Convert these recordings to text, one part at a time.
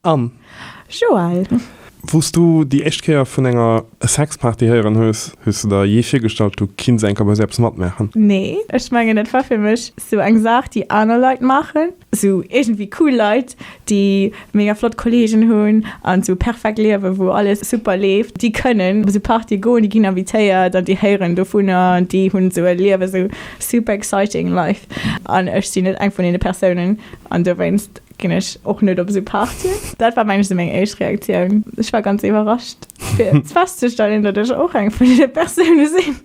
Anne. Joël. Wou s du déi éischt Kéier vun enger Sexparty héieren hues, hues de der jee virgestallt, du kinns eng Kéier bei esou eppes matmaachen? Nee, ech mengen dat war fir mech sou eng Saach déi aner Leit maachen, sou iergendwéi cool Leit, déi mega flott Kollegen hunn an sou perfekt liewen, wou alles super leeft, déi kënnen op esou Partye goen, déi ginn invitéiert an déi héieren dovunner an déi hunn sou e Liewen, sou super exciting life an ech sinn net eng vun deene Persounen an dowéinst Ginn ech och net op esou Partyen. Dat war mengen ech esou meng éischt Reaktioun. Ech war ganz iwwerrascht fir festzestellen, datt ech och eng vun deene Persoune sinn.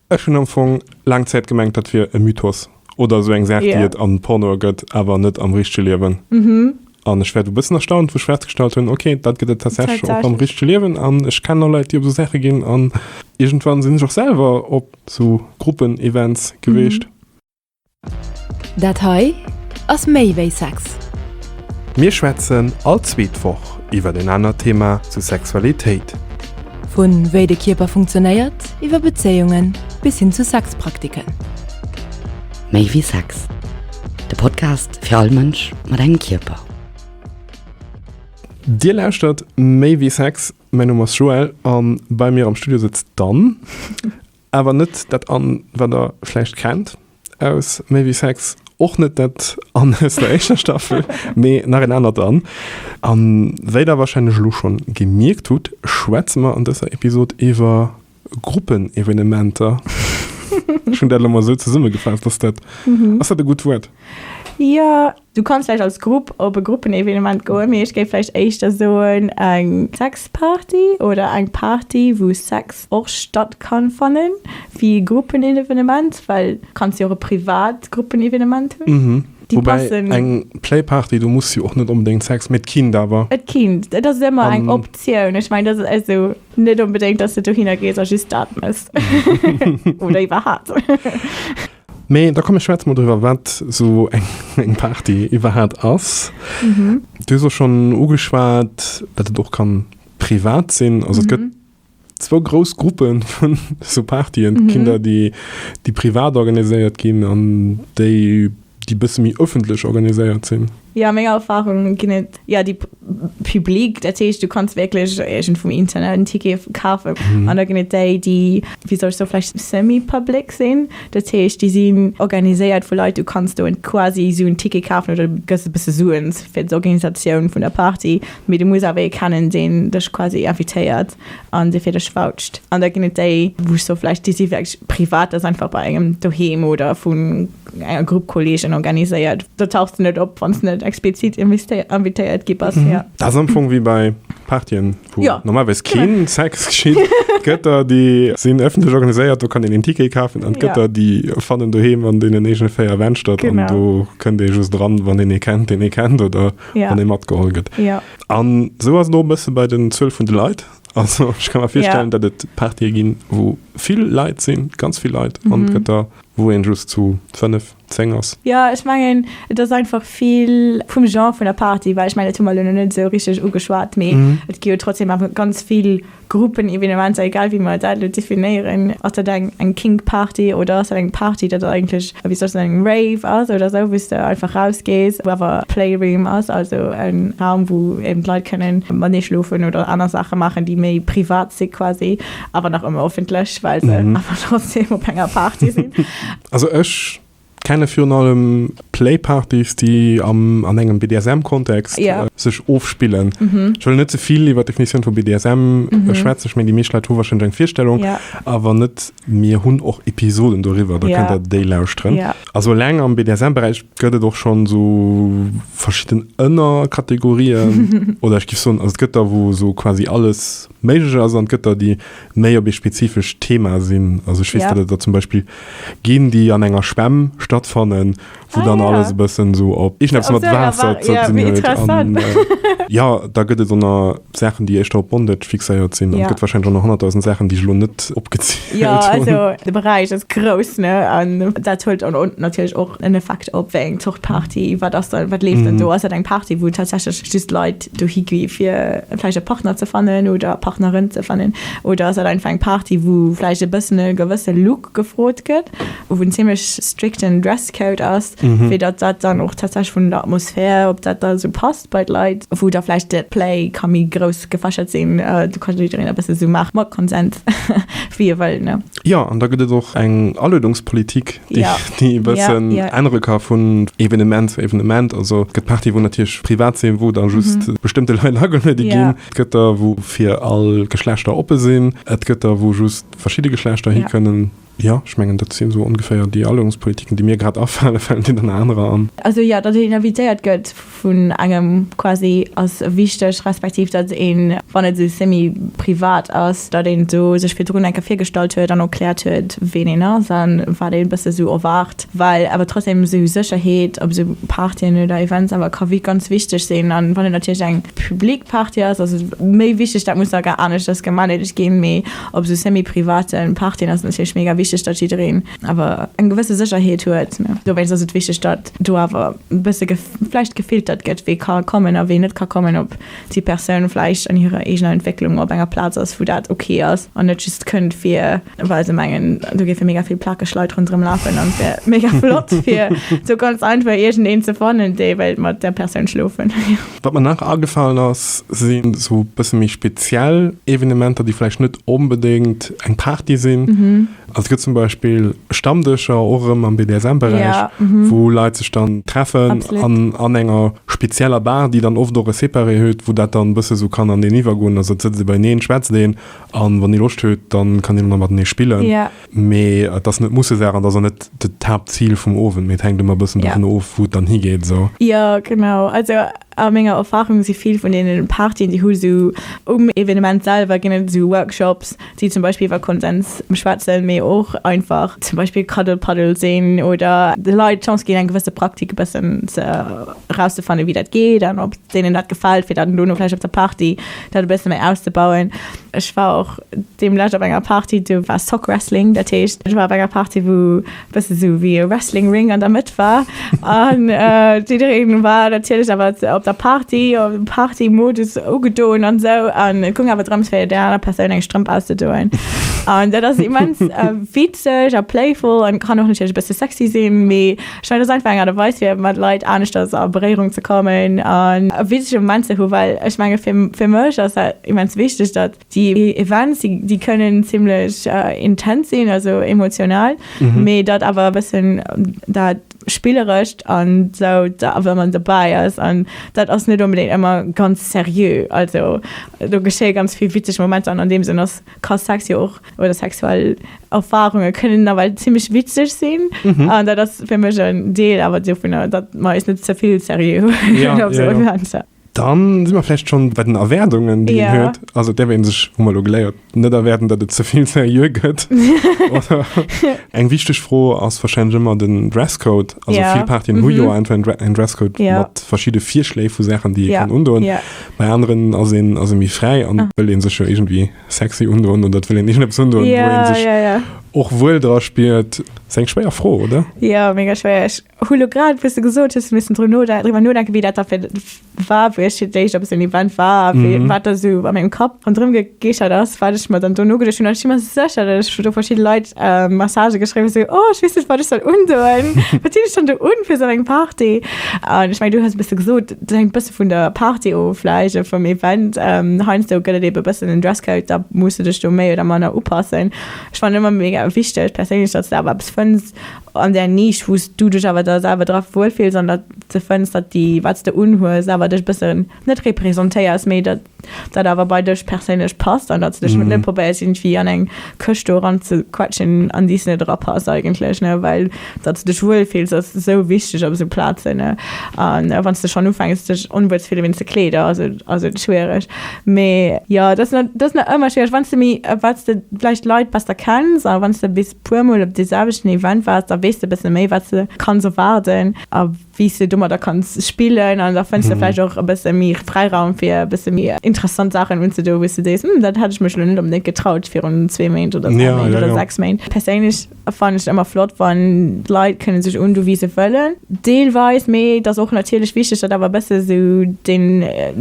Ech hunn am Fong laang Zäit gemengt, dat wier e Mythos oder esou eng Saach, déi et an Pornoe gëtt, awer net am richtege Liewen. An ech war du e bëssen erstaunt, wou ech festgestallt hunn, ok, dat gëtt et tatsächlech och am richtege Liewen an ech kennen och Leit, déi op esou Saache ginn an iergendwann sinn ech och selwer op esou Gruppen-Events geweecht. Dat hei ass méi wéi Sex. Mir schwätzen all zweet Woch iwwer en anert Thema zu Sexualitéit. Vu wéi de Kierper funktionéiert, iwwer Bezéiungen bis hin zu Sexpraktiken. Méi wéi Sex, de Podcast fir all Mënsch mat engem Kierper. Dir lauschtert Méi wéi Sex, mäin Numm ass Joël an bei mir am Studio sëtzt d'Anne. Awer net dat Anne, wat der vläicht kennt aus Méi wéi Sex, och net dat Anne aus der éischter Staffel, mee nach en anert Anne. A wéi der warscheinlech elo schonn gemierkt hutt, schwätze mer an dëser Episod iwwer Gruppenevenementer. Ech hunn dat elo mol esou zesummegefaasst. Ass dat, ass dat e gutt Wuert? Jo. Du kanns vläicht als Grupp op e Gruppenevenement goen, mee ech géif vläicht éischter soen eng Sexparty oder eng Party, wou Sex och statt kann fannen, wéi e Gruppenevenement, well du kanns jo och e privat Gruppenevenement hunn. Déi Woubäi passen. eng Playparty, do muss jo och net onbedéngt Sex, mee et kinnt awer. Et kinnt, et ass ëmmer eng Optioun. Ech mengen, dat ass also net onbedéngt, dass de dohinner gees a just dat mëss. Oder iwwerhaapt. Mee da komm mir schwätze mol driwwer, wat esou eng Party iwwerhaat ass. Du hues och schonn ugeschwat, datt et och kann privat sinn. Also et gëtt zwou grouss Gruppe vun esou Partyen. Et ginn der, déi déi privat organiséiert ginn an déi, déi bësse méi ëffentlech organiséiert sinn. Jo, a menger Erfahrung ginn et jo déi public, dat heescht du kanns wierklech iergend vum Internet en Ticket kafen. An da ginn et déi, déi, wéi soll ech soen, vläicht semi-public sinn, dat heescht déi sinn organiséiert vu Leit, du kanns do quasi esou en Ticket kafen oder du gëss e bësse Suen fir d'Organisatioun vun der Party, mee du muss awer ee kennen, deen dech quasi invitéiert an dee fir dech voucht. An da ginn et déi, wou ech soe vläicht déi si wierklech privat, dat ass einfach bei engem doheem oder vun enger Grupp Kollegen organiséiert. Do tauchs de net op, wann s de net explizit invitéiert gi bass. Ja. Dat ass am Fong wéi bei Partyen, wou ja. normalerweis keen Sex geschitt. Et gëtt der, déi sinn ëffentlech organiséiert, do kann een een Ticket kafen, an et gëtt der, déi fannen doheem an deenen eegene 4 Wänn statt, an do kënnt ee just dran, wann een ee kennt, deen ee kennt, oder ja. wann ee matgeholl gëtt. Ja. An esou ass et och e bësse bei den Zuel vun de Leit. Also ech ka mer virstellen, ja. datt et Partye ginn, wou vill Leit sinn, ganz vill Leit, an et gëtt der, Wou een just zu 5, 10 ass. Jo, ech mengen, et ass einfach vill vum Genre vun der Party, well ech mengen, dat hu mer elo nach net esou richteg ugeschwat, mee et gi jo trotzdem awer ganz vill Gruppenevenementer, egal wéi mer dat elo definéieren. Ass dat eng eng Kink-Party oder ass dat eng Party, dat eigentlech, wéi soll ech soen, eng Rave ass oder esou, wou s de einfach rausgees, wou awer Playroom ass, also en Raum, wou eben d'Leit kënnen matenee schlofen oder aner Saache maachen, déi méi privat si quasi. Awer nach ëmmer offentlech, well se awer trotzdem op enger Party sinn. Also ech kenne virun allem Playpartys, déi am, an engem BDSM-Kontext Ja. sech ofspillen. Ech wëll net ze vill iwwer d'Definitioun vu BDSM schwätzen, ech mengen déi meescht Leit hu warscheinlech eng Virstellung, Ja. awer net, mir hunn och Episoden doriwwer, da Ja. kënnt der déi lauschteren. Ja. Also eleng am BDSM-Beräich gëtt et och schonn esou verschidden Ënnerkategorien, oder ech géif soen, also et gëtt der, wou esou quasi alles méiglech ass an et gëtt der, déi méi op ee spezifescht Thema sinn. Also ech weess, Ja. datt et der zum Beispill ginn, déi an enger Schwämm stattfannen, wou Ah, dann ja. alles e bëssen esou op iergendeppes Op mat esou enger Waasser Wa- ze ja, dinn wéi huet. interessant. An jo, da gëtt et och nach Saachen, déi éischter op Bondage fixéiert sinn. An Ja. et gëtt warscheinlech och nach 100.000 Saachen, déi ech elo net opgezielt Jo, hunn. also de Beräich ass grouss, ne? An dat huet dann och natierlech och en Effekt op wéi eng Zort Party, wat ass dann, wat leeft dann do? Ass dat eng Party, wou tatsächlech just Leit dohi gi fir vläicht e Partner ze fannen oder Partnerin ze fannen? Oder ass dat einfach eng Party, wou vläicht e bëssen e gewësse Look gefrot gëtt, wou en zimmlech strikten Dresscode ass? Fir datt dat dann och tatsächlech vun der Atmosphär, ob dat da esou passt bei d'Leit, wou da vläicht de Play ka méi grouss gefächert sinn, do ka jiddereen e bësse sou maache mat Konsens, wéi e wëll, ne. Jo, an da gëtt et och eng Aluedungspolitik, déi déi e bëssen ännere ka vun Evenement zu Evenement. Also et gëtt Partye wou natierlech privat sinn, wou da just bestëmmte Leit ageluede ginn. Et gëtt der, wou fir all Geschlechter oppe sinn. Et gëtt der, wou just verschidde Geschlechter hi kënnen. Jo, ech mengen, dat sinn esou ongeféier déi Aluedungspolitiken, déi mir grad afalen. Falen dir dann anerer an? Also jo, datt een invitéiert gëtt vun engem quasi ass wichteg, respektiv datt een, wann et esou semi-privat ass, datt een do sech virdrun eng Kéier virgestallt huet an erkläert huet, ween een ass a wat een e bësse esou erwaart, well awer trotzdem esou Sécherheet op esou Partyen oder Events awer ka ganz wichteg sinn. An wann et natierlech eng public Party ass, ass et méi wichteg, dat muss da gar aneschters gemanagt ginn, mee Op esou semi-private Partyen ass et natierlech mega wichteg, datt jiddereen awer eng gewësse Sécherheet huet. Dowéinst ass et wichteg, datt do awer e bësse vläicht gefiltert gëtt, wee ka kommen a wee net ka kommen, ob déi Persoun vläicht an hirer eegener Entwécklung op enger Plaz ass, wou dat ok ass an net just kënnt fir well se mengen, do géife mega vill plakeg Leit ronderëm lafen an et wär mega flott fir sou ganz einfach iergendeen ze fannen, dee wéilt mat där Persoun schlofen. Wat mer nach agefalen ass, sinn esou e bësse méi speziell Evenementer, déi vläicht net onbedéngt eng Party sinn. Also et gëtt zum Beispill Stammdëscher, och erëm am BDSM-Beräich, wou Leit sech dann treffen an an enger spezieller Bar, déi dann oft och e Separé huet, wou dat dann e bësse sou kann aneen iwwergoen. Also et sëtzt ee beieneen, schwätzt een an wann ee Loscht huet, dann kann een och nach matenee spillen. Mee et ass net Mussesaach an et ass och net d'Haaptzil vum Owend, mee et hänkt ëmmer e bëssen dovun of, wou et dann higeet esou. Jo, genau. Also a menger Erfarung si vill vun deene Partyen, déi hu sou um Evenement selwer ginn et esou Workshops, déi zum Beispill iwwer Konsens schwätzen, mee och einfach zum Beispill Cuddle Puddle sinn oder de Leit d'Chance ginn, eng gewësse Praktik e bëssen ze erauszefannen, wéi dat geet an ob deenen dat gefält, fir dann dono vläicht op der Party dat e bësse méi auszebauen. Ech war och deemlescht op enger Party, do war Sock Wrestling, dat heescht, ech war op enger Party, wou e bësse sou wéi e Wrestling Ring an der Mëtt war an jiddereen war natierlech awer op der Party, op Party-Modus ugedoen an esou an et goung awer drëms, fir där aner Persoun eng Strëmp auszedoen. An dat ass immens witzeg a playful an kann och natierlech e bësse sexy sinn, mee ech mengen, dat ass einfach eng Aart a Weis, fir mat Leit aneschters a Beréierung ze kommen an e witzege Moment ze hu, well ech menge fir, fir mech ass dat immens wichteg, datt déi Events, déi, déi kënnen zimlech intens sinn, also emotional, mee datt awer e bëssen dat Spillerescht an esou da awer ëmmer dobäi ass an dat ass net onbedéngt ëmmer ganz seriö. Also do geschéie ganz vill witzeg Momenter an an deem Sënn ass, ka Sex jo och, oder sexuell Erfarunge kënnen nawell zimmlech witzeg sinn. An dat ass fir mech en Deel awer dovunner, datt mer eis net ze vill seriö huelen op esou Eventer. Dann si mer vläicht schonn bei den Erwaardungen, déi een huet. Also et däerf ee sech, hu mer elo geléiert, net erwaarden, datt et ze vill seriö gëtt. Oder? Eng wichteg Fro ass warscheinlech ëmmer den Dresscode. Also vill Partyen hu jo einfach en Dresscode mat verschidde Virschléi vu Saachen, déi ee kann undoen. Bei aneren ass een ass ee méi fräi an wëll ee sech jo iergendwéi sexy undoen oder et wëll een iergendeppes undoen, wou ee sech och wuel dra spiert. Ass eng schwéier Fro, oder? Jo, mega schwéier. Ech hu lo grad, wou s de gesot hues, missen dru node driwwer nodenken, wéi dat da fir war, wou ech fir d'éischt op esou en Event war a wéi wat da sou a mengem Kapp ronderëm gegeeschert ass, wat ech mer dann do nogeduecht hunn. An ech si mer sécher, datt ech do verschidde Leit Messagë geschriwwen hu, sou, oh, ech weess net, wat ech soll undoen. Wat zinn ech dann do un fir esou eng Party? An ech mengen, du hues e bësse gesot, dat hänkt e bësse vun der Party of vläicht, vum Event. Heiansdo gëtt et ebe e bëssen en Dresscode, da muss de dech do méi oder manner upassen. Ech fannen ëmmer mega wichteg perséinlech, datt s de awer eppes fënns an där Nisch, wou s du dech awer da selwer dra wuelfills an datt s de fënns, datt déi, wat s de unhues, awer dech e bëssen net representéiers, mee datt dat awer bei dech perséinlech passt an datt s de dech net probéiers iergendwéi an eng Këscht do eranzequetschen, an déi s de net erapass eigentlech, ne, well datt s de dech wuelfills ass esou wichteg op esou Plazen, ne. An wann s de schonn ufänks dech onwuel ze fille wéinst de Kleeder, ass et ass et schwiereg. Mee jo, dat ass dat ass nach ëmmer schwiereg, wann s de méi, wat s de vläicht Leit besser kenns a wann s de bis puer mol op dee selwechten Event waars, da weess de e bësse méi wat s de kanns erwaarden a wéi s de domadder kanns spillen an da fënns de vläicht och e bësse méi Fräiraum fir e bësse méi interessant Saachen unzedoen, wou s de sees, hm, dat hätt ech mech elo net onbedéngt getraut virun zwee Méint oder dräi Méint oder sechs Méint. Perséinlech fannen ech et ëmmer flott, wann d'Leit kënne sech undoen, wéi se wëllen, deelweis, mee et ass och natierlech wichteg, datt awer e bësse sou de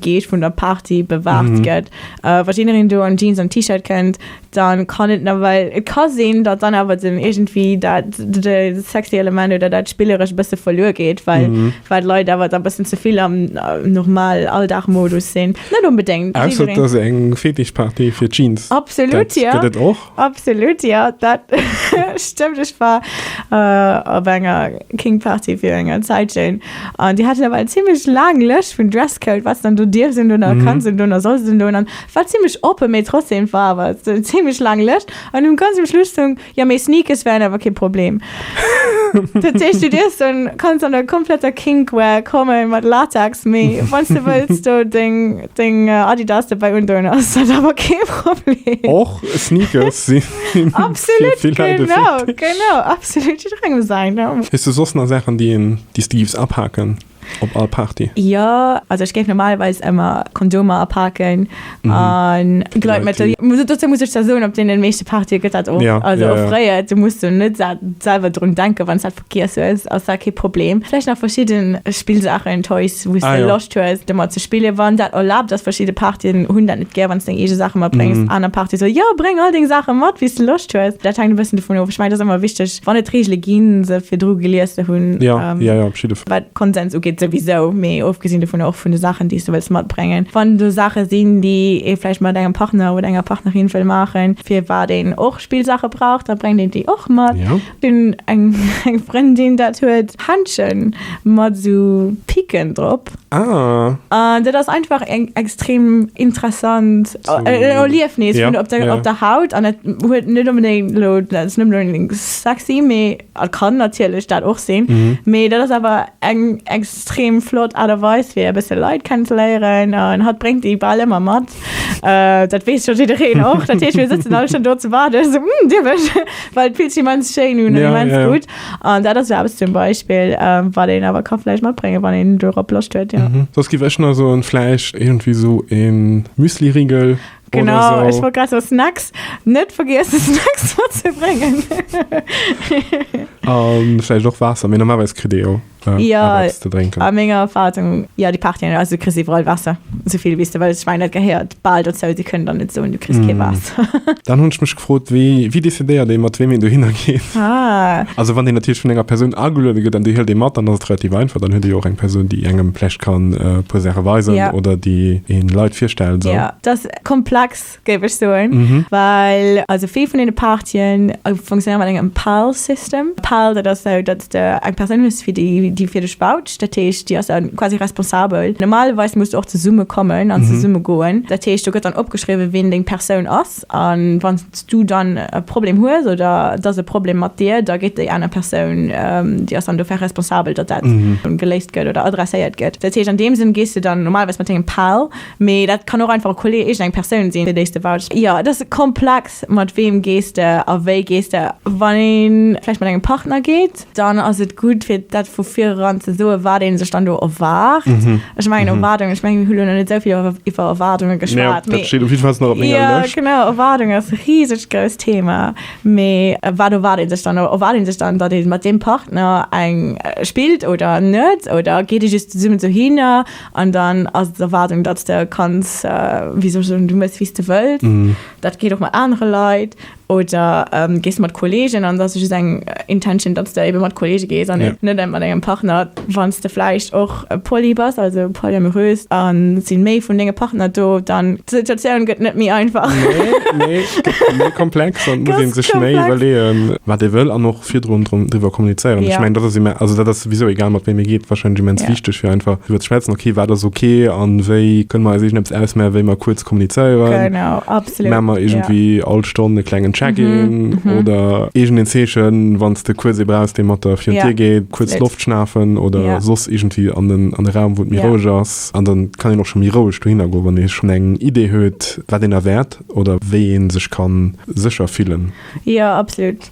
Geescht vun der Party bewahrt gëtt. Wa jiddereen do an Jeans an T-Shirt kënnt, dann kann et nawell, et ka sinn, datt dann awer den iergendwéi dat de. sexy Element oder dat Spillerescht e bësse verluer geet, well well d'Leit awer da bëssen ze vill am normal Alldagmodus sinn. Net onbedéngt. Ausser et ass eng Fetischparty fir Jeans. Absolut, Dat ja. gëtt et och. Absolut, jo, dat stëmmt. Ech war op enger Kink-Party fir enger Zäitchen an déi haten awer eng zimmlech laang Lëscht vun Dresscode, wat s dann do dierfs undoen a kanns undoen a solls undoen an war zimmlech oppen, mee trotzdem war awer eng zimmlech laang Lëscht an um ganz um Schluss stung, Jo, mee Sneakers wären awer kee Problem. Dat heescht, du dierfs dann, kanns an der kompletter Kinkwear kommen mat Latex, mee wann s de wëlls do deng, deng Adidas dobäi undoen, ass dat awer kee Problem. Och Sneakers si fir Absolut, vill Leit e genau, Fetisch. genau, absolut, jidderengem säin, ne? Hues du soss nach Saachen, déi een, déi s de giffs apaken? Op all Party? Jo, also ech géif normalerweis ëmmer Kondomer apaken an Gleitmëttel. Dozou muss ech zwar soen, op deenen meeschte Partye gëtt dat och also offréiert. Du muss do net selwer drun denken, wann s dat vergiess hues, ass dat kee Problem. Vläicht nach verschidde Spillsaachen, Toys, wou s de Loscht hues domat ze spillen, wann dat erlaabt ass. Verschidde Partyen hunn dat net gär, wann s deng eege Saache matbréngs. Aner Partye soe jo, bréng all deng Saache mat, wéi s de Loscht hues. Dat hänkt e bëssen dovun of. Ech mengen, et ass ëmmer wichteg, wann et Reegele ginn, se virdru gelies ze hunn. Ja, ja, ja, op jidde Fall. Wat Konsens ugeet souwisou, mee ofgesinn dovun och vun de Saachen, déi s de wëlls matbréngen. Wann do Saache sinn, déi ee vläicht mat engem Partner oder enger Partnerin wëll maachen, fir wat een och Spillsaache brauch, da bréngt een déi och mat. Ja. Ech hunn eng Frëndin, dat huet Händschen mat esou Picken drop. Ah. An dat ass einfach eng extrem interessant Erliefnis vun op der, op der Haut. An dat huet net onbedéngt elo, dat ass net onbedéngt sexy, mee et kann natierlech dat och sinn. Mee dat ass awer eng extrem flott Aart a Weis fir e bësse Leit kennenzeléieren. An hatt bréngt déi bal ëmmer mat. Dat weess scho jiddereen och. Dat heescht, mir sëtzen all schonn do ze waarden, esou, Hm, dierf ech? Well et fillt sech immens schéin un an immens gutt. An dat ass jo eppes zum Beispill, wat een awer ka vläicht matbréngen, wann een dorop Loscht huet, jo. Soss giff ech nach soen, vläicht iergendwéi sou e Müsliriegel oder Genau, sou. ech wollt grad soen, Snacks, net vergiessen Snacks matzebréngen. A vläicht och Waasser, mee normalerweis kritt ee jo. Jo, eppes ze drénken. A menger Erfahrung, jo, déi Partyen, also du kriss iwwerall Waasser, esou vill wéi s de wëlls. Ech mengen, dat gehéiert bal dozou, si kënnen dann net soen, du kriss kee Waasser. Dann hunn ech mech gefrot, wéi, wéi decidéiert ee mat weem een dohinner geet? Ah. Also wann een natierlech vun enger Persoun ageluede gëtt an déi hëlt ee mat, dann ass et relativ einfach, dann huet ee jo och eng Persoun, déi engem vläicht kann e puer Saache weisen Ja. oder déi een Leit virstellt esou. Jo, dat ass komplex. géif ech soen, well also vill vun deene Partyen funktionéiere mat engem Pal-System. Pal, dat ass esou, datt s de eng Persoun hues, fir déi, déi fir dech voucht. Dat heescht, déi ass dann quasi responsabel. Normalerweis muss de och zesumme kommen an zesumme goen. Dat heescht, do gëtt dann opgeschriwwen, wien deng Persoun ass. A wann s du dann e Problem hues oder et ass e Problem mat dir, da geet déi aner Persoun, déi ass dann dofir responsabel, datt dat geléist gëtt oder adresséiert gëtt. Dat heescht, an deem Sënn gees de dann normalerweis mat dengem Pal. Mee dat kann och einfach e Kolleg, iergendeng Persoun sinn, fir déi s de vouchs. Jo, et ass komplex, mat weem gees de a wéi gees de. Wann ee vläicht mat engem Partner geet, dann ass et gutt, fir dat vu vireran ze soen, wat ee sech dann do erwaart. Ech mengen, Erwaardungen, ech mengen, mir hu lo nach net esou vill iwwer Erwaardunge geschwat, mee. Dat steet op jidde Fall nach op menger Jo, Lëscht. genau, Erwaardung ass e risegt grousst Thema. Mee wat erwaart ee sech dann? Erwaart ee sech dann, datt ee mat deem Partner eng spillt oder net? Oder geet ee just zesummen dohinner? An dann ass d'Erwaardung, datt s de kanns, wéi soll ech soen, du méchs wéi s de wëlls. Dat geet och mat anere Leit. Oder gees de mat Kolleegen an da ass just eng Intention, datt s de ebe mat Kolleege gees an net mat engem Partner. Wann s de vläicht och poly bass, also polyamorös, a et si méi vun denge Partner do, dann d'Situatioun gëtt net méi einfach. Nee, nee, et gëtt méi komplex an et muss ee sech méi iwwerleeën, wat ee wëll an och virdrun driwwer kommunizéieren. Ech mengen, dat ass imme, also dat ass souwisou, egal mat wem ee geet, wahrscheinlech immens wichteg, fir einfach driwwer ze schwätzen, okay, wat ass okay an wéi kënne mer eis iergendeppes ausmaachen, wéi mer kuerz kommunizéieren. Genau, absolut. Maache mer iergendwéi all Stonn e klengen Check-in oder iergendeen Zeechen, wann s de kuerz ee brauchs, dee mat der virun d'Dier geet, kuerz Loft schnafen oder soss iergendwéi an den, an de Raum, wou et méi roueg ass. An dann kann een och scho méi roueg dohinner goen, wann ee schonn eng Idee huet, wat een erwaart oder wéi ee sech ka sécher fillen. Jo, absolut.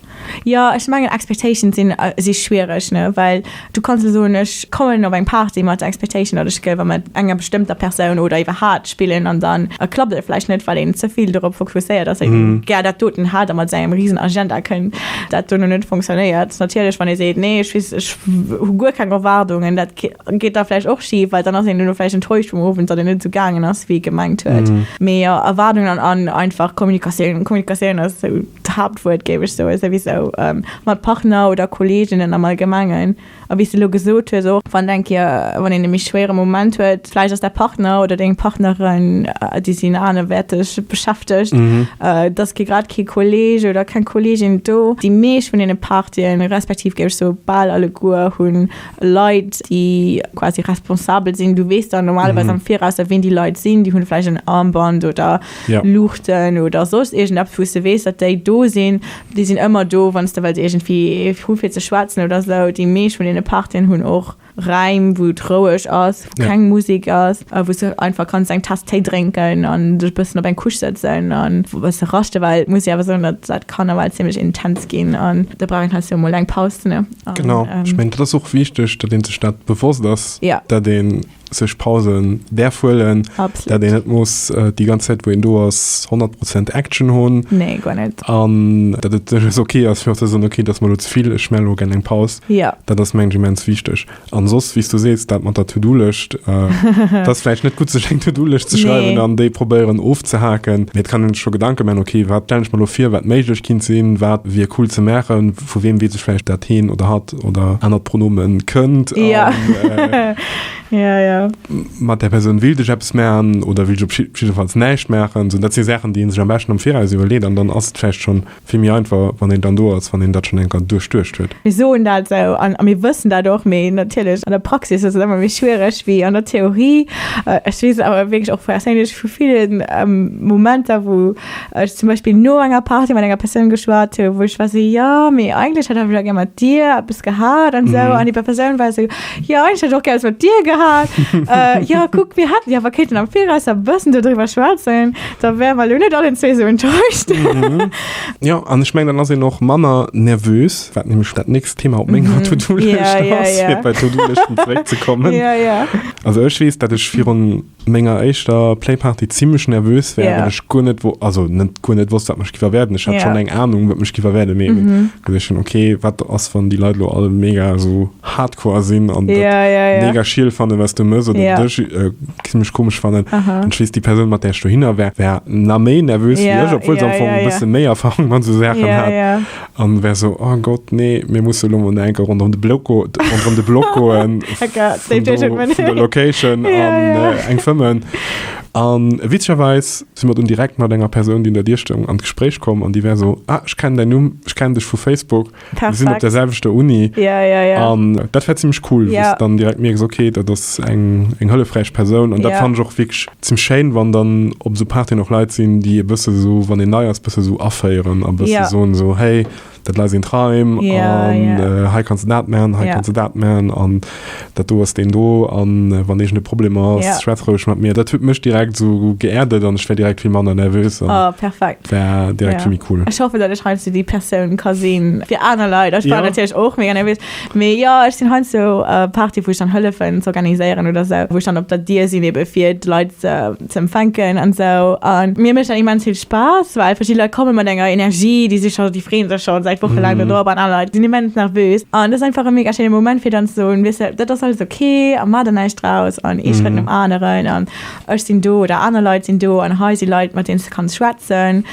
Jo, ech mengen Expectations sinn si schwiereg, ne, well du kanns elo soen, ech kommen op eng Party mat der Expectation, datt ech géif mat enger bestëmmter Persoun oder iwwerhaat spillen an dann klappt et vläicht net, well een ze vill dorop fokusséiert ass, een gär dat doten hätt. hat a mat sengem risen Agenda kënnt, dat dono net funktionéiert. Natierlech, wann ee seet, nee, ech weess, ech hu guer keng Erwaardungen, dat geet da vläicht och schif, well dann ass een dono vläicht enttäuscht vum Owend, datt en net esou gaangen ass, wéi ee gemengt huet. Mee jo, Erwaardungen an einfach Kommunikatioun. Kommunikatioun ass esou d'Haaptwuert, géif ech soen, souwisou mat Partner oder Kolleeginnen am Allgemengen. A wéi s de elo gesot hues och, wann eng Kéier, wann een e méi schwéiere Moment huet, vläicht ass däi Partner oder deng Partnerin, déi sinn anerwäerteg beschäftegt, et ass kee grad kee Kolleeg oder keng Kolleegin do. Déi meescht vun deene Partyen, respektiv géif ech soe bal alleguer, hu Leit, déi quasi responsabel sinn. Du weess dann normalerweis am Viraus, wien déi Leit sinn. Déi hunn vläicht en Armband oder Luuchten oder soss iergendeppes, wou s de weess, datt déi do sinn. Déi sinn ëmmer do, wann s de wëlls iergendwéi hu fir ze schwätzen oder sou. Déi meescht vun deene Partyen hunn och Räim, wou et roueg ass, wou keng Musek ass, wou s de einfach kanns eng Taass Téi drénken an dech e bëssen op eng Couche sëtzen an e bësse raschten, well et muss ee awer soen, datt dat kann nawell zimmlech intens ginn an da brauch een heiansdo emol eng Paus, ne? Genau, ech mengen, dat ass och wichteg, datt ee sech dat bewosst ass, datt een sech Pausen däerf huelen, dat een net muss déi ganz Zäit wou een do ass 100 Prozent Action hunn. Nee, guer net. An dat et duerchaus ok ass fir och ze soen, ok, dat ass mer elo ze vill, ech maache elo gär eng Paus. Jo. Dat ass mengen ech immens wichteg. An soss, wéi s du sees, dat mat der To-Do-Lëscht, et ass vläicht net gutt sech eng To-Do-Lëscht ze schreiwen an déi probéieren ofzehaken, mee et kann een sech scho Gedanke maachen, ok, wat stellen ech mer elo vir, wat méiglech kinnt sinn, wat wier cool ze maachen, vu weem weess ech vläicht dat heen oder hatt oder anert Pronomen kënnt an mat där Persoun willt ech eppes maachen oder willt ech op jiddefalls näischt maachen. Sou dat si Saachen, déi ee sech am beschten am Viraus iwwerleet an dann ass et vläicht schonn vill méi einfach, wann een dann do ass, wann een dat schonn eng Kéier duerchduecht huet. Mir soen dat esou an mir wëssen dat och, mee natierlech an der Praxis ass et ëmmer méi schwiereg wéi an der Theorie. Ech weess awer wierklech och perséinlech vu ville Momenter, wou ech zum Beispill no enger Party mat enger Persoun geschwat hu, wou ech war sou, jo, mee eigentlech hätt ech awer gär mat dir eppes gehat an esou. An déi Persoun war sou, jo, eigentlech hätt ech och gär eppes mat dir gehat. Jo, kuck, mir hätten jo awer kéinten am Viraus e bëssen dodriwwer schwätzen, da wäre mer elo net allen zwee sou enttäuscht. Jo, an ech mengen, dann ass een och manner nervös, wat nämlech dat nächst Thema op menger To-Do-Lëscht ass, fir bei d'To-Do-Lëschten zeréckzekommen. Also ech weess, datt ech virun menger éischter Playparty zimmlech nervös war, well ech guer net wo also net guer net wosst, wat mech giff erwaarden. Ech hat schonn eng Ahnung, wat mech giff erwaarden, mee eben geduecht hunn, okay, wat ass, wann déi Leit elo all mega esou hardcore sinn an dat mega schiel fannen, wat s du mëss oder dech zimmlech komesch fannen. An ech weess, déi Persoun, mat där ech dohinner war, war na méi nervös wéi ech, obwuel se am Fong e bësse méi Erfahrung mat esou Saachen hat. An wär sou, oh Gott, nee, mir musse lo mol enke rondrëm de Block go, rondrëm de Block goen, vun do, vun der Location an eng fëmmen. An witzegerweis si mer dunn direkt mat enger Persoun, déi un der Dier stoung, an d'Gespréich komm an déi wär sou, ah, ech kennen däin Numm, ech kennen dech vu Facebook, mir sinn op der selwechter Uni. An dat war zimmlech cool, wou s de dann direkt mierks, okay, dat ass eng, eng hëllefräich Persoun. An dat fannen ech och wierklech Zimmlech schéin, wann dann op esou Partyen och Leit sinn, déi e bësse sou, wann een nei ass, bësse sou aféieren a bësse soen sou, hey, dat lei sinn d'Raim an hei kanns de dat man, hei kanns de dat man an dat do ass deen do an wann iergend e Problem ass, schwätz roueg mat mir. Dat huet mech direkt sou geerdet an ech war direkt vill manner nervös an war direkt vill méi cool. Ech hoffen, datt ech heiansdo déi Persoun ka sinn fir aner Leit. Ech war natierlech och mega nervös. Mee jo, ech sinn heiansdo Party wou ech dann hëllefen z'organiséieren oder sou, wou ech dann op der Dier sinn ebe fir d'Leit ze empfänken an sou. An mir mécht dat immens vill Spaass, well verschidde Leit komme mat enger Energie, déi si scho, déi freeën sech scho säit Woche laang dodrop an aner Leit sinn immens nervös. An dat ass einfach e mega schéine Moment fir dann ze soen, weess de, dat ass alles ok a maach der näischt draus an ee Schrëtt nom aneren an ech sinn do oder aner Leit sinn do an hei si Leit mat deenen s de kanns schwätzen.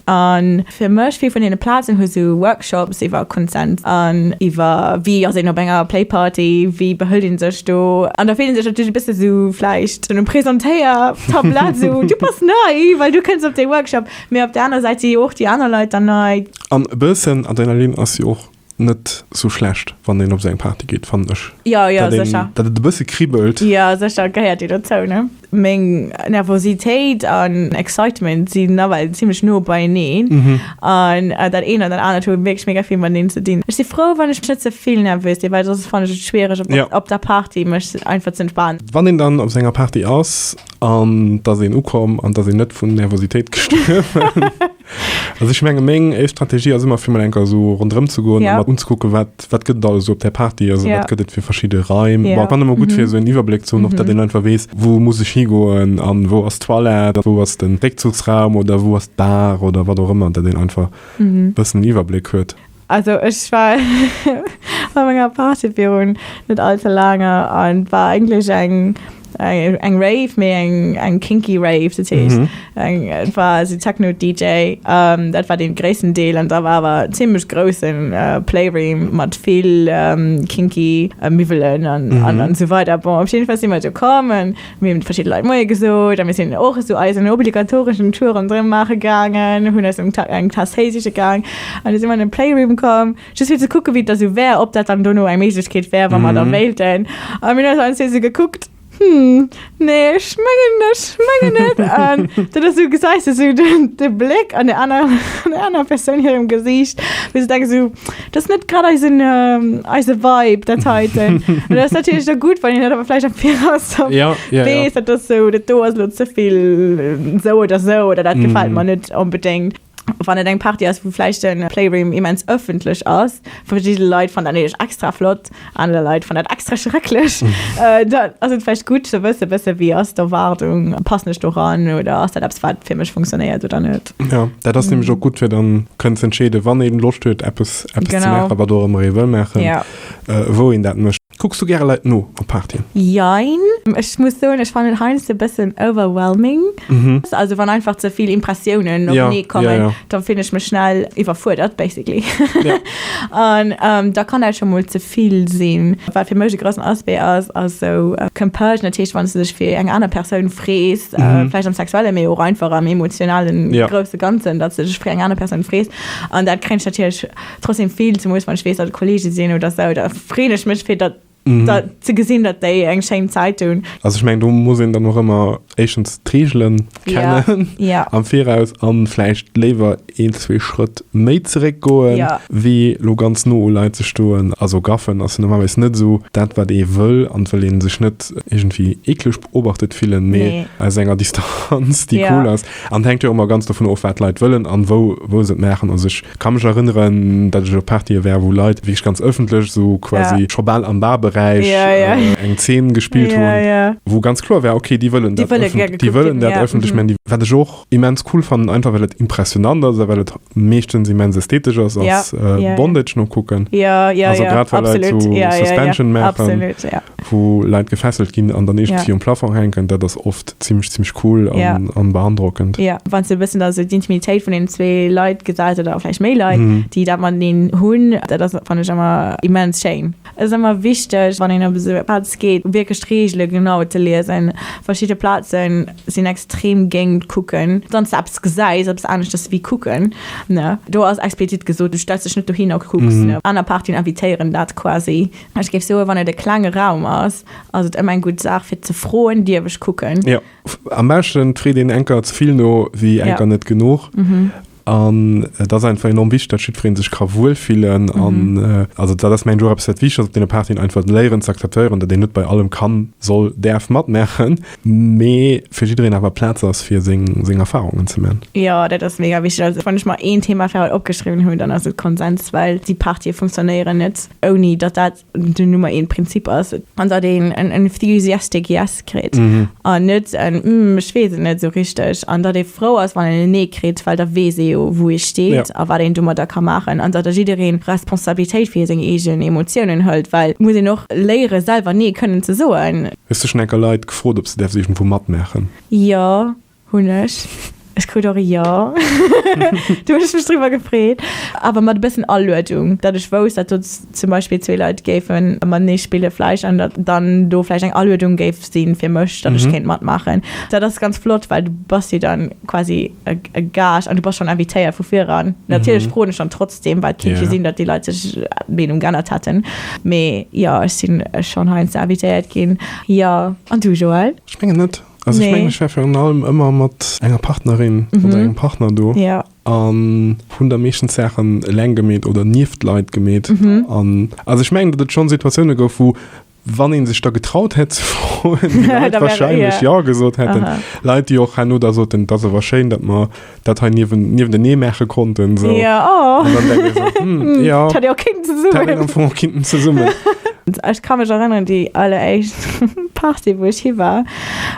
A fir mech, vill vun deene Plazen hu sou Workshops iwwer Consent an iwwer wéi ass een op enger Playparty, wéi behëlt ee sech do. An da fillt ee sech natierlech e bësse sou vläicht un um Presentéiertablett, sou du bass nei, well du kënns op dee Workshop. Mee op der aner Säit si jo och déi aner Leit dann nei. An e bëssen Adrenalin ass jo och net sou schlecht, wann een op sou eng Party geet, fannen ech. Jo, jo, sécher. Datt et e bësse kribbelt. Jo, sécher, gehéiert jo dozou, ne? Meng Nervositéit an Excitement sinn nawell zimmlech no beieneen. An dat eent an dat anert hu wierklech mega vill mateneen ze dinn. Ech si frou, wann ech net ze vill nervös sinn, well soss fannen ech et schwiereg op, op der Party mech einfach ze entspanen. Wann een dann op sou enger Party ass an et ass een ukomm an et ass een net vun Nervositéit gestuerwen. Also ech menge meng éischt Strategie ass ëmmer fir mol enker esou ronderëm ze goen a mat unzekucken, wat wat gëtt et alles esou op där Party, also wat gëtt et fir verschidde Raim. Bon, et ass ëmmer gutt fir esou en Iwwerbléck ze hunn, och datt een einfach weess, wou muss ech higoen an wou ass d'Toilette, wou ass de Réckzuchsraum oder wou ass d'Bar oder wat och ëmmer, datt een einfach e bëssen en Iwwerbléck huet. Also ech war op enger Party virun net all ze laange an war eigentlech eng eng Rave, mee eng eng kinky Rave, dat heescht eng et war esou Techno DJ, dat war dee gréissten Deel an da war awer zimmlech groussen Playroom mat vill kinky Miwwelen an an esou weider. Bon op jidde Fall si mer do komm an Mir hunn verschidde Leit Moie gesot a mir sinn och esou eisen obligatoreschen Tour ronderëm maache gaangen, hunn eis eng Taass Téi siche gaang an du si mer an den Playroom komm, just fir ze kucke wéi et da sou wär, ob dat dann dono eng Méiglechkeet wär, wa mer da wéilten. A mir hunn eis allen zwee sou gekuckt, Hm, nee, ech mengen, ech mengen net. An dat ass sou, gesäis de sou de Bléck an der aner, an der aner Persoun hirem Gesiicht, wou se denken sou, Dat ass net grad eisen, eise Vibe, dat heiten. An dat ass natierlech da gutt, wann een dat awer vläicht am Viraus da Ja, ja, ja. weess, dat ass sou, dat do ass elo ze vill sou oder sou oder dat gefält mer net onbedéngt. Wann et eng Party ass, wou vläicht de Playroom immens ëffentlech ass, verschidde Leit fannen dat natierlech extra flott, aner Leit fannen dat extra schrecklech, dann ass et vläicht gutt ze wëssen, bësse wéi ass d'Erwaardung, passen ech do ran oder ass dat eppes, wat fir mech funktionéiert oder net. Ja, dat ass nämlech och gutt fir dann kënnen ze entscheeden, wann een Loscht huet eppes eppes ze maachen, wat och ëmmer ee wëll maachen, wou een dat mécht. Kucks du gäre Leit no op Partyen? Jein. Ech muss soen, ech fannen et heiansdo e bëssen overwhelming. Also wann einfach ze vill Impressiounen openee kommen, da fillen ech mech schnell iwwerfuerdert basically. An da kann dat scho mol ze vill sinn. Wat fir mech e groussen Aspect ass, ass esou Compersion, dat heescht wann s du dech fir eng aner Persoun frees, vläicht am Sexuellen, mee och einfach am emotionalen grousse Ganzen, datt s du dech fir eng aner Persoun frees. An dat kréien ech natierlech trotzdem vill, zemools wann ech weess, datt et Kollege sinn oder sou, da freeën ech mech fir datt dat ze gesinn, datt déi eng schéin Zäit hunn. Also ech mengen, do muss een dann och ëmmer éischtens d'Reegelen kennen am Viraus an vläicht léiwer een, zwee Schrëtt méi zeréck goen, wéi lo ganz no u Leit ze stoen. Also gaffen ass jo normalerweis net esou dat, wat ee wëll an et wëll ee sech net iergendwéi eekleg beobachtet fillen, mee aus enger Distanz, déi cool ass. An et hänkt jo och ëmmer ganz dovun of, wat d'Leit wëllen an wou, wou se et maachen. Also ech ka mech erënneren, datt ech op Partye war, wou Leit wierklech ganz ëffentlech esou quasi scho bal am Barberäich eng Zeen gespillt hunn, wou ganz kloer war, okay, déi wëllen dat ëffentlech, déi wëllen dat ëffentlech maachen. Wat ech och immens cool fannen, einfach well et impressionant ass a well et meeschtens immens ästhetesch ass, ass Bondage nokucken. Also grad wa Leit esou Suspension maachen. wou Leit gefesselt ginn an dann iergendwéi um Plafong hänken, dat ass oft zimmlech, zimmlech cool an, an beandrockend. Jo, wann s de e bëssen da sou d'Intimitéit vun den zwee Leit gesäis oder vläicht méi Leit, déi dat mateneen hunn, dat ass, fannen ech ëmmer immens schéin. Et ass ëmmer wichteg, wann een op esou e Plaz geet, wierklech d'Reegele genau ze liesen. Verschidde Plaze sinn extrem géint kucken. Wann s de eppes gesäis, eppes aneschters wéi kucken, ne, do ass explizit gesot, du stells dech net dohin a kucks, ne. Aner Partyen invitéieren dat quasi. Ech géif soen, wann et e klenge Raum ass, ass et ëmmer eng gutt Saach fir ze froen, Dierf ech kucken? Jo, am beschten freet een enker ze vill no wéi enker net genuch. An et ass einfach enorm wichteg, datt jiddweree sech ka wuelfillen. An also dat ass mengen ech och eppes wat wichteg ass op deene Partyen, einfach léieren ze akzeptéieren, datt een net bei allem kann, soll, däerf matmaachen, mee fir jiddereen awer Plaz ass fir seng seng Erfarungen ze man. Jo, dat ass mega wichteg. Also wann ech mer een Thema fir haut opgeschriwwen hunn, dann ass et Konsens, well déi Partye funktionéieren net. ouni datt dat den Nummer een Prinzip ass, an datt een en enthusiastic Yes kritt an net en Hm, ech weess et net esou richteg, an datt ee frou ass, wann een en Nee kritt, well da weess ee jo, wou ee steet a wat een domadder ka maachen, an datt da jiddereen Responsabilitéit fir seng eegen Emotiounen hëlt, well et muss een och léiere selwer Nee kënnen ze soen. Hues du schonn enker Leit gefrot, ob se däerf iergendwou matmaachen? Jo. Hunn ech. Ech krut och e Jo. Do hunn ech mech driwwer gefreet. Awer mat e bëssen Aluedung, datt ech wousst, datt do zum Beispill zwee Leit géife matenee spille vläicht an datt dann do vläicht eng Aluedung géif si fir mech, datt ech kéint matmaachen. Dat ass ganz flott, well du bass jo dann quasi e Gaascht an du bass schonn invitéiert vu viran. Natierlech froen ech dann trotzdem, well et kéint jo sinn, datt déi Leit sech d'Meenung geännert hätten. Mee jo, ech sinn schonn heiansdo invitéiert ginn. Jo. An du, Joël? Ech mengen net. Also ech mengen, ech war virun allem ëmmer mat enger Partnerin oder engem Partner do an hunn da meeschtens Saachen eleng gemeet oder nieft Leit gemeet. An also ech mengen, datt et schonn Situatioune gouf, wou. Wann ee sech da getraut hätt ze froen, déi Leit wahrscheinlech jo gesot hätten. Leit, déi och herno da soten, et ass awer schéin, datt mer dat hei niewen, niewentenee maache konnten. So. Ja, oh. An dann denke ich so, hm, ja. Dat hätt ee och kéinten zesummen. Dat hätt een am Fong och kéinten zesummen. Ech ka mech erënneren, déi alleréischt Party, wou ech hi war,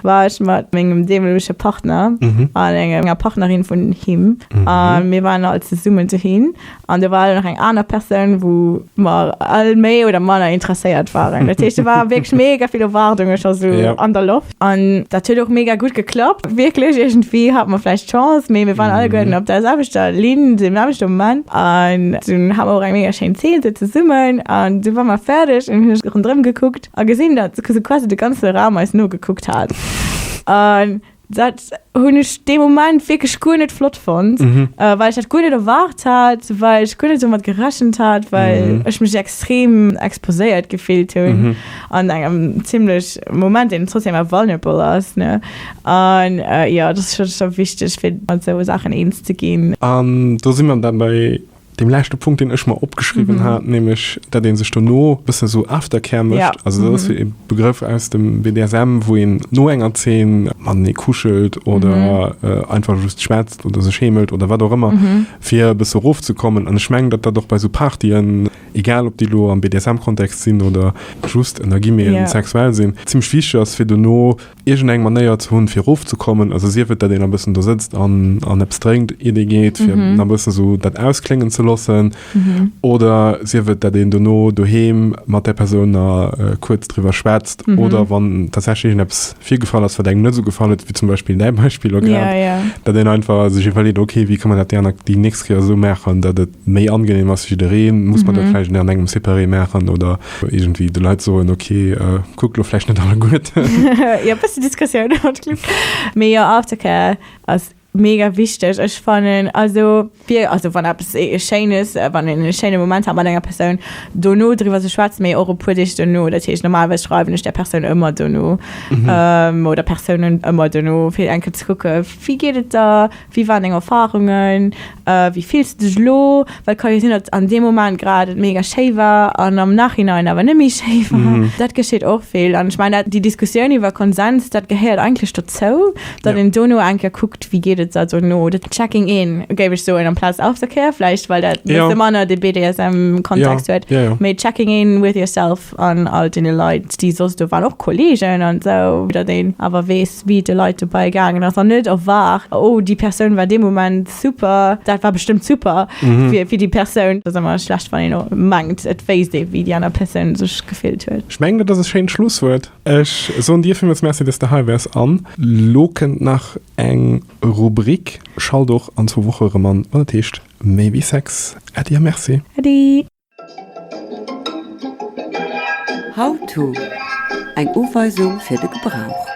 war ech mat mengem deemolege Partner an enger Partnerin vun him. A mir waren all zesummen dohin. An do war nach eng aner Persoun, wou mer all méi oder manner interesséiert waren. Dat heescht, do war wierklech mega vill Erwaardunge scho sou Ja. an der Loft. An dat huet och mega gutt geklappt. Wierklech, iergendwéi hate mer vläicht Chance, mee mir waren alleguerten op der selwechter Linn, dem selwechte Moment. An dunn hate mer och eng mega schéin Zeen sou zesummen. An du war mer fäerdeg an hunn ech ronderëm gekuckt a gesinn, datt sou quasi de ganze Raum eis nogekuckt hat. An Dat hunn ech dee Moment wierklech guer net flott fonnt, well ech dat guer net erwaart hat, well ech guer net domat gerechent hat, well ech mech extrem exposéiert gefillt hunn an engem zimmlech Moment, deen trotzdem awer vulnerable ass, ne. An jo, dat ass scho wichteg, fir mat esou Saachen eens ze ginn. An do si mer da bei Deem leschte Punkt, deen ech mer opgeschriwwen hat, nämlech dat ee sech dono e bëssen esou Aftercare mécht. Ja. Also dat ass e Begrëff aus dem BDSM, wou een no enger Zeen matenee kuschelt oder einfach just schwätzt oder sech heemelt oder wat och ëmmer, fir e bësse erofzekommen. An ech mengen, datt dat och bei esou Partyen, egal ob déi elo am BDSM-Kontext sinn oder just ënner Guillemeten sexuell sinn, zimmlech wichteg ass, fir dono iergend eng Manéier ze hunn, fir erofzekommen, also sief et, datt een e bëssen do sëtzt an an eppes drénkt, iert ee geet, fir nach e bëssen esou dat auskléngen ze loossen, oder sief et, datt een dono doheem mat där Persoun nach kuerz driwwer schwätzt, oder wann tatsächlech iergendeppes virgefall ass, wat engem net esou gefall huet, wéi zum Beispill däi Beispill elo grad, datt een einfach sech iwwerleet, okay, wéi ka mer dat déi aner, déi nächst Kéier esou maachen, datt et méi angenehm ass fir jiddereen, muss man dat vläicht an engem Separé maachen oder iergendwéi de Leit soen, ok, kuckt lo vläicht net alleguerten. Jo, bëssen Diskussioun haut, Cliff. Mee jo, Aftercare ass mega wichteg. Ech fannen, also fir, also wann eppes Schéines, wann een e schéine Moment hat mat enger Persoun, dono driwwer ze schwätzen, mee och e puer Deeg dono. Dat heescht, normalerweis schreiwen ech där Persoun ëmmer dono, oder Persounen ëmmer dono, fir eng Kéier ze kucke wéi geet et der, Wéi waren deng Erfarungen? Wéi fills de dech elo? Well et ka jo sinn, datt an deem Moment grad et mega schéi war an am Nachhinein awer net méi schéi war. Dat geschitt och vill. An ech mengen, dat, déi Diskussioun iwwer Konsens, dat gehéiert eigentlech dozou, datt een dono eng Kéier kuckt, wéi geet et der dono. Dat Checking in, géif ech soen, amplaz Aftercare vläicht, well dat e bësse manner de BDSM-Kontext huet. Mee checking in with yourself an all deene Leit, déi soss do waren, och Kolleegen an esou, datt een awer weess, wéi et de Leit dobäi gaangen ass an net erwaart, oh déi Persoun war dee Moment super, dat war bestëmmt super fir fir déi Persoun. Dat ass ëmmer schlecht, wann een och mengt, et wéisst ee wéi déi aner Persoun sech gefillt huet. Ech mengen, dat ass e schéint Schlusswuert. Ech soen dir villmools Merci, dass de hei waars an lo kënnt nach eng Rubrik. Schalt och an zwou Woche erëm an, wann et heescht Méi wéi Sex. Äddi a Merci. Äddi. How to, Eng Uweisung fir de Gebrauch.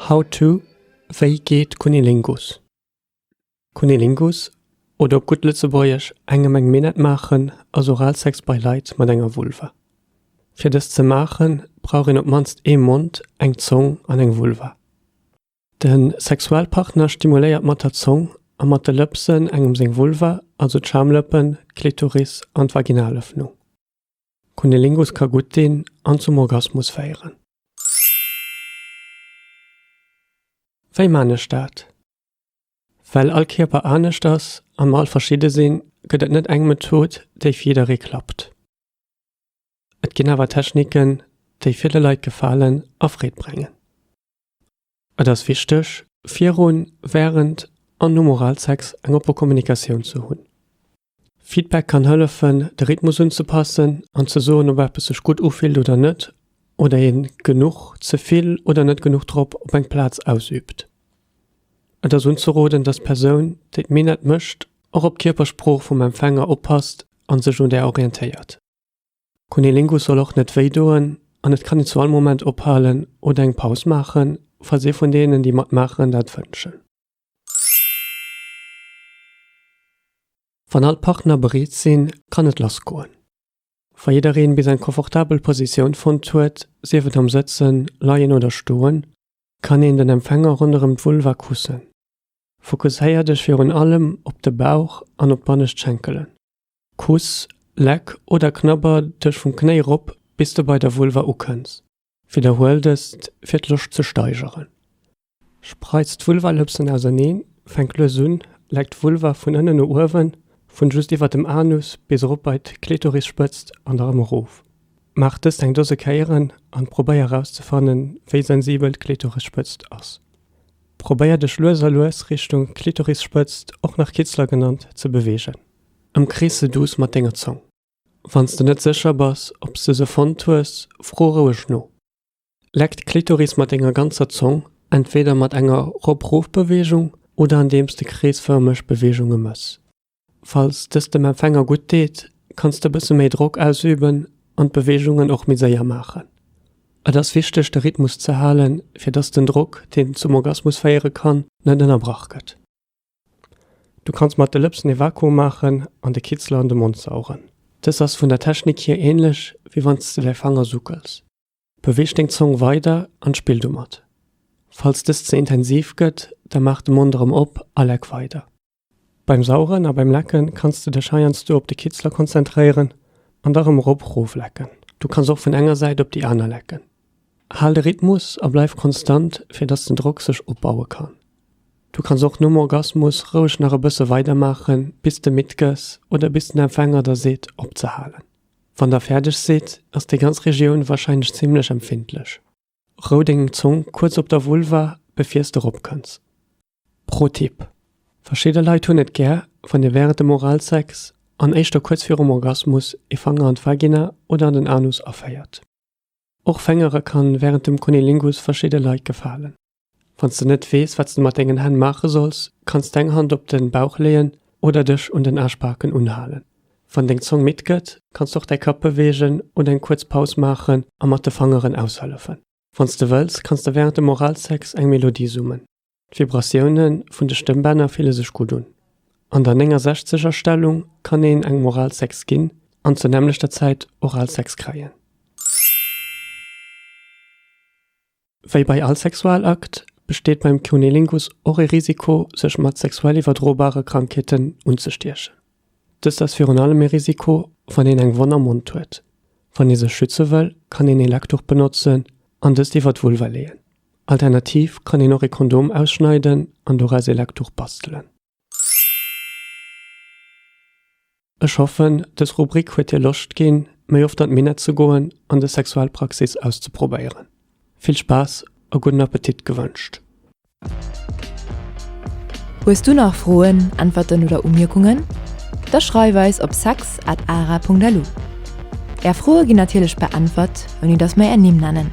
How to, Wéi geet Cunnilingus? Cunnilingus, oder op gutt Lëtzebuergesch engem eng Minett maachen, ass Oralsex bei Leit mat enger Vulva. Fir dëst ze maachen, brauch een op d'mannst ee Mond, eng Zong an eng Vulva. De Sexualpartner stimuléiert mat der Zong a mat de Lëpsen engem seng Vulva, also d'Schamlëppen, d'Klitoris an d'Vaginalëffnung. Cunnilingus ka gutt dinn an zum Orgasmus féieren. Wéi maan ech dat? Well all Kierper anescht ass a mer all verschidde sinn, gëtt et net eng Method, déi fir jidderee klappt. Et ginn awer Techniken, déi ville Leit gefalen a Freed brengen. Et ass wichteg, virun, wärend an nom Oralsex eng oppe Kommunikatioun ze hunn. Feedback kann hëllefen, de Rhythmus unzepassen an ze soen, ob eppes sech gutt ufillt oder net, oder een genuch, ze vill oder net genuch Drock op eng Plaz ausüübt. Et ass unzeroden, dass d'Persoun, déi d'Minett mécht, och op d'Kierpersprooch vum Empfänger oppasst an sech un där orientéiert. Cunnilingus soll och net wéi doen an et kann een zu all Moment ophalen oder eng Paus maachen, falls ee vun deenen, déi matmaachen, dat wënschen. Wann all d'Partner bereet sinn, kann et lass goen. Wa jiddereen bis eng komfortabel Positioun fonnt huet, sief et am Sëtzen, Leien oder Stoen, kann een den Empfänger ronderëm d'Vulva kussen. Fokusséier dech virun allem op de Bauch an op d'bannescht Schenkelen. Kuss. Leck oder knabber dech vum Knéi rop bis de bei der Vulva ukënns. Widderhuel dëst fir d'Loscht ze steigeren. Spreiz d'Vulvalëpsen auserneen, fänk lues un, leck d'Vulva vun ënnen no uewen, vun just iwwer dem Anus bis erop bei d'Klitorisspëtzt an da rëm erof. Maach dëst eng Dose Kéieren an probéier erauszefannen, wéi sensibel d'Klitorisspëtzt ass. Probéier dech lues a lues Richtung Klitorisspëtzt, och nach Kitzler genannt, ze beweegen. Ëmkrees se duuss mat denger Zong. Wann s de net sécher bass, ob s de se fonnt hues, fro roueg no. Leck d'Klitoris mat denger ganzer Zong, entweder mat enger Rop-Rof-Beweegung oder andeems de kreesfërmeg Beweegunge mëss. Falls dëst dem Empfänger gutt deet, kanns de bësse méi Drock ausüben an d'Beweegungen och méi séier maachen. Et ass wichteg de Rhythmus ze halen, fir dass den Drock, deen zum Orgasmus féiere kann, net ënnerbrach gëtt. Du kanns mat de Lëpsen ee Vakuum maachen an de Kitzler an de Mond saugen. Dës ass vun der Technik hier änlech wéi wann s de däi Fanger suckels. Beweeg deng Zong weider an spill domat. Falls dëst ze intensiv gëtt, da maach de Mond erëm op a leck weider. Beim Saugen a beim Lecken kanns de dech heiansdo op de Kitzler konzentréieren an da rëm erop rof lecken. Du kanns och vun enger Säit op déi aner lecken. Hal de Rhythmus a bleif konstant fir dass den Drock sech opbaue kann. Du kanns och nom Orgasmus roueg nach e bësse weider maachen bis de midd gëss oder bis den Empfänger der seet opzehalen. Wann der fäerdeg sidd, ass déi ganz Regioun warscheinlech zimmlech empfindlech. Rou deng Zong kuerz op der Vulva, befiers de rop kënns. Pro Tipp, Verschidde Leit hunn et gär, wann dir wärend dem Oralsex, an éischter kuerz virum Orgasmus, ee Fanger an d'Vagina oder an den Anus aféiert. Och Fängere kann wärend dem Cunnilingus verschidde Leit gefalen. Wann s de net weess, wat s de mat dengen Hänn maache solls, kanns d'eng Hand op den Bauch leeën oder dech un den Aarschbaken unhalen. Wann deng Zong midd gëtt, kanns d'och däi Kapp beweegen oder eng kuerz Paus maachen a mat de Fangeren aushëllefen. Wann s de wëlls, kanns de wärend dem Oralsex eng Melodie summen. D'Vibratioune vun de Stëmmbänner fille sech gutt un. An der 69 er Stellung kann een engem Oralsex ginn an zur nämmlechter Zäit Oralsex kréien. Wéi bei all Sexualakt besteet beim Cunnilingus och e Risiko, sech mat sexuell iwwerdrobare Krankheeten unzestiechen. Dëst ass virun allem e Risiko, wann een eng Wonn am Mond huet. Wann ee sech schütze wëll, kann een ee Leckduch benotzen an dëst iwwer d'Vulva leeën. Alternativ kann een och ee Kondom ausschneiden an doraus ee Leckduch bastelen. Ech hoffen, dës Rubrik huet dir Loscht ginn, méi oft an d'Minett ze goen an dës Sexualpraxis auszeprobéieren. Vill Spaass a gudden Appetit gewënscht! Hues du nach Froen, Äntwerten oder Umierkungen? Da schreif eis op sex at ara.lu. Är Froe ginn natierlech beäntwert, ouni dass mer är Nimm nennen.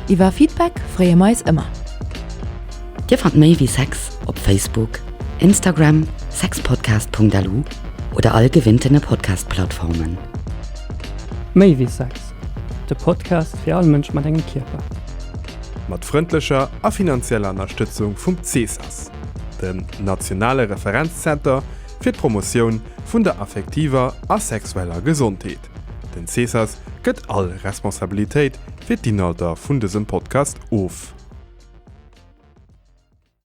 Iwwer Feedback freeë mer eis ëmmer. Dir fannt méi wéi Sex op Facebook, Instagram, sexpodcast.lu oder all gewinntene Podcast-Plattformen. Méi wéi Sex, de Podcast fir all Mënsch mat engem Kierper. Mat frëndlecher a finanzieller Ënnerstëtzung vum CESAS, dem nationale Referenzzenter fir d'Promotioun vun der affektiver a sexueller Gesondheet. Den CESAS gëtt all Responsabilitéit fir d'Inhalter vun dësem Podcast of.